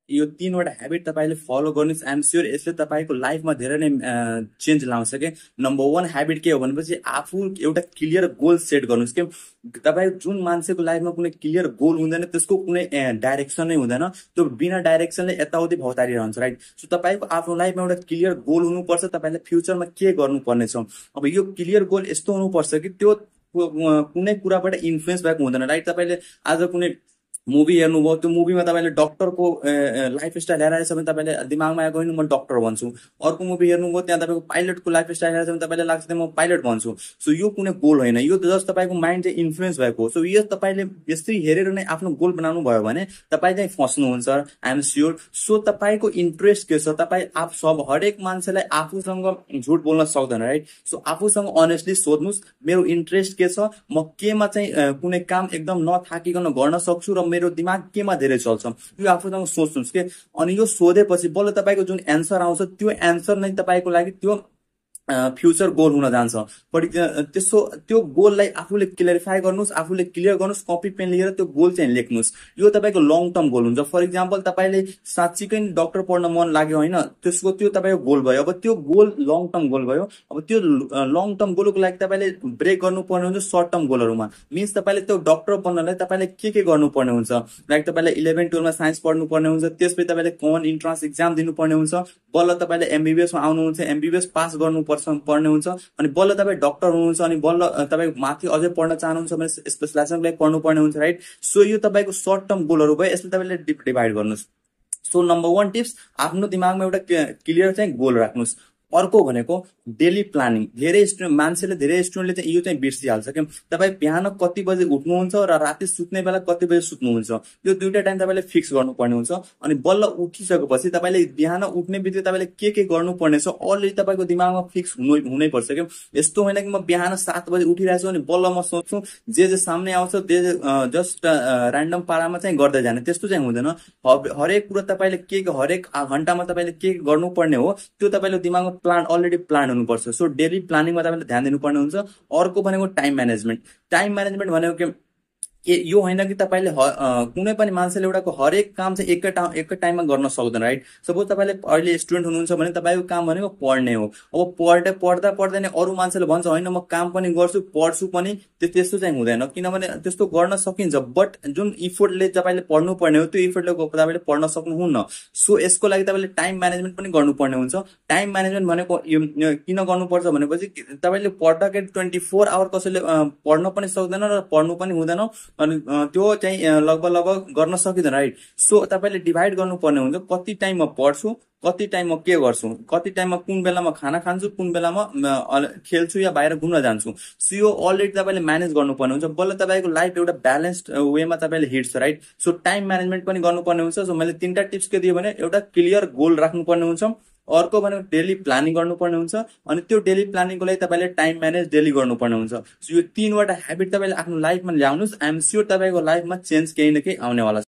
यो तीनवटा हेबिट तपाईँले फलो गर्नुहोस्। आइएम स्योर यसले तपाईँको लाइफमा धेरै नै चेन्ज ल्याउँछ के। नम्बर 1 हेबिट के हो भनेपछि आफू एउटा क्लियर गोल सेट गर्नुहोस् के। तपाईँ जुन मान्छेको लाइफमा कुनै क्लियर गोल हुँदैन त्यसको कुनै डाइरेक्सन नै हुँदैन, त्यो बिना डाइरेक्सनले यताउति भौतारिरहन्छ राइट। सो तपाईँको आफ्नो लाइफमा एउटा क्लियर गोल हुनुपर्छ, तपाईँले फ्युचरमा के गर्नुपर्ने छ। अब यो क्लियर गोल यस्तो हुनुपर्छ कि त्यो कुनै कुराबाट इन्फ्लुएन्स भएको हुँदैन राइट। तपाईँले आज कुनै मुभी हेर्नुभयो, त्यो मुभीमा तपाईँले डक्टरको लाइफस्टाइल हेराएछ भने तपाईँले दिमागमा आएको होइन म डक्टर भन्छु। अर्को मुभी हेर्नुभयो त्यहाँ तपाईँको पाइलटको लाइफस्टाइल हेरेछ भने तपाईँले लाग्छ म पाइलट भन्छु। सो यो कुनै गोल होइन, यो जस्ट तपाईँको माइन्ड चाहिँ इन्फ्लुएन्स भएको हो। सो यो तपाईँले यसरी हेरेर नै आफ्नो गोल बनाउनु भयो भने तपाईँ चाहिँ फस्नुहुन्छ, आइएम स्योर। सो तपाईँको इन्ट्रेस्ट के छ, तपाईँ सब हरेक मान्छेलाई आफूसँग झुट बोल्न सक्दैन राइट। सो आफूसँग अनेस्टली सोध्नुहोस् मेरो इन्ट्रेस्ट के छ, म केमा चाहिँ कुनै काम एकदम नथाकिकन गर्न सक्छु र मेरो दिमाग केमा धेरै चल्छ, यो आफूसँग सोच्नुहोस् के। अनि यो सोधेपछि बल्ल तपाईँको जुन एन्सर आउँछ त्यो एन्सर नै तपाईँको लागि त्यो फ्युचर गोल हुन जान्छ। बट त्यसो त्यो गोललाई आफूले क्लियरिफाई गर्नुहोस्, आफूले क्लियर गर्नुहोस्, कपी पेन लिएर त्यो गोल चाहिँ लेख्नुहोस्। यो तपाईँको लङ टर्म गोल हुन्छ। फर इक्जाम्पल तपाईँले साँच्चीकै डक्टर पढ्न मन लाग्यो होइन, त्यसको त्यो तपाईँको गोल भयो। अब त्यो गोल लङ टर्म गोल भयो। अब त्यो लङ टर्म गोलको लागि तपाईँले ब्रेक गर्नुपर्ने हुन्छ सर्ट टर्म गोलहरूमा। मिन्स तपाईँले त्यो डक्टर बन्नलाई तपाईँले के गर्नुपर्ने हुन्छ, लाइक तपाईँले 11 12 मा साइन्स पढ्नुपर्ने हुन्छ, त्यसपछि तपाईँले कमन इन्ट्रान्स इक्जाम दिनुपर्ने हुन्छ, बल्ल तपाईँले एमबिबिएसमा आउनुहुन्छ, एमबिबिएस पास पर्ने हुन्छ, अनि बल्ल तपाईँ डक्टर हुनुहुन्छ, अनि बल्ल तपाईँ माथि अझै पढ्न चाहनुहुन्छ भने स्पेसलाइजेसनको लागि पढ्नुपर्ने हुन्छ राइट। सो यो तपाईँको सर्ट टर्म गोलहरू भयो, यसले तपाईँले डिभाइड गर्नुहोस्। सो नम्बर 1 टिप्स, आफ्नो दिमागमा एउटा क्लियर चाहिँ गोल राख्नुहोस्। अर्को भनेको डेली प्लानिङ। मान्छेले धेरै स्टुडेन्टले चाहिँ यो चाहिँ बिर्सिहाल्छ कि तपाईँ बिहान कति बजे उठ्नुहुन्छ र राति सुत्ने बेला कति बजे सुत्नुहुन्छ, यो दुईटा टाइम तपाईँले फिक्स गर्नुपर्ने हुन्छ। अनि बल्ल उठिसकेपछि तपाईँले बिहान उठ्ने बित्तिकै तपाईँले के गर्नुपर्ने छ अलरेडी तपाईँको दिमागमा फिक्स हुनै पर्छ कि। यस्तो होइन कि म बिहान 7 बजे उठिरहेछु अनि बल्ल म सोच्छु जे सामने आउँछ जस्ट ऱ्यान्डम पारामा चाहिँ गर्दै जाने, त्यस्तो चाहिँ हुँदैन। हरेक कुरा तपाईँले हरेक घन्टामा तपाईँले के गर्नुपर्ने हो त्यो तपाईँले दिमागमा अलरेडी प्लान हुनुपर्छ। सो डेली प्लानिङमा तपाईँले ध्यान दिनुपर्ने हुन्छ। अर्को भनेको टाइम म्यानेजमेन्ट। टाइम म्यानेजमेन्ट भनेको के यो होइन कि तपाईँले कुनै पनि मान्छेले एउटाको हरेक काम चाहिँ एकै टाइममा गर्न सक्दैन राइट। सपोज तपाईँले अहिले स्टुडेन्ट हुनुहुन्छ भने तपाईँको काम भनेको पढ्ने हो। अब पढ्दा नै अरू मान्छेले भन्छ होइन म काम पनि गर्छु पढ्छु पनि, त्यस्तो चाहिँ हुँदैन, किनभने त्यस्तो गर्न सकिन्छ। बट जुन इफोर्टले तपाईँले पढ्नुपर्ने हो त्यो इफोर्टले तपाईँले पढ्न सक्नुहुन्न। सो यसको लागि तपाईँले टाइम म्यानेजमेन्ट पनि गर्नुपर्ने हुन्छ। टाइम म्यानेजमेन्ट भनेको किन गर्नुपर्छ भनेपछि तपाईँले पढ्दाखेरि 24 आवर कसैले पढ्न पनि सक्दैन र पढ्नु पनि हुँदैन, अनि त्यो चाहिँ लगभग गर्न सकिँदैन राइट। सो तपाईँले डिभाइड गर्नुपर्ने हुन्छ कति टाइम म पढ्छु, कति टाइम म के गर्छु, कति टाइममा कुन बेलामा खाना खान्छु, कुन बेलामा खेल्छु या बाहिर घुम्न जान्छु। सो यो अलरेडी तपाईँले म्यानेज गर्नुपर्ने हुन्छ, बल्ल तपाईँको लाइफ एउटा ब्यालेन्स्ड वेमा तपाईँले हिट्छ राइट। सो टाइम म्यानेजमेन्ट पनि गर्नुपर्ने हुन्छ। सो मैले 3टा टिप्स के दिएँ भने एउटा क्लियर गोल राख्नुपर्ने हुन्छ, अर्को भनेको डेली प्लानिङ गर्नुपर्ने हुन्छ, अनि त्यो डेली प्लानिङको लागि तपाईँले टाइम म्यानेज डेली गर्नुपर्ने हुन्छ। सो यो 3वटा हेबिट तपाईँले आफ्नो लाइफमा ल्याउनुहोस्, आइएम स्योर तपाईँको लाइफमा चेन्ज केही न केही आउनेवाला छ।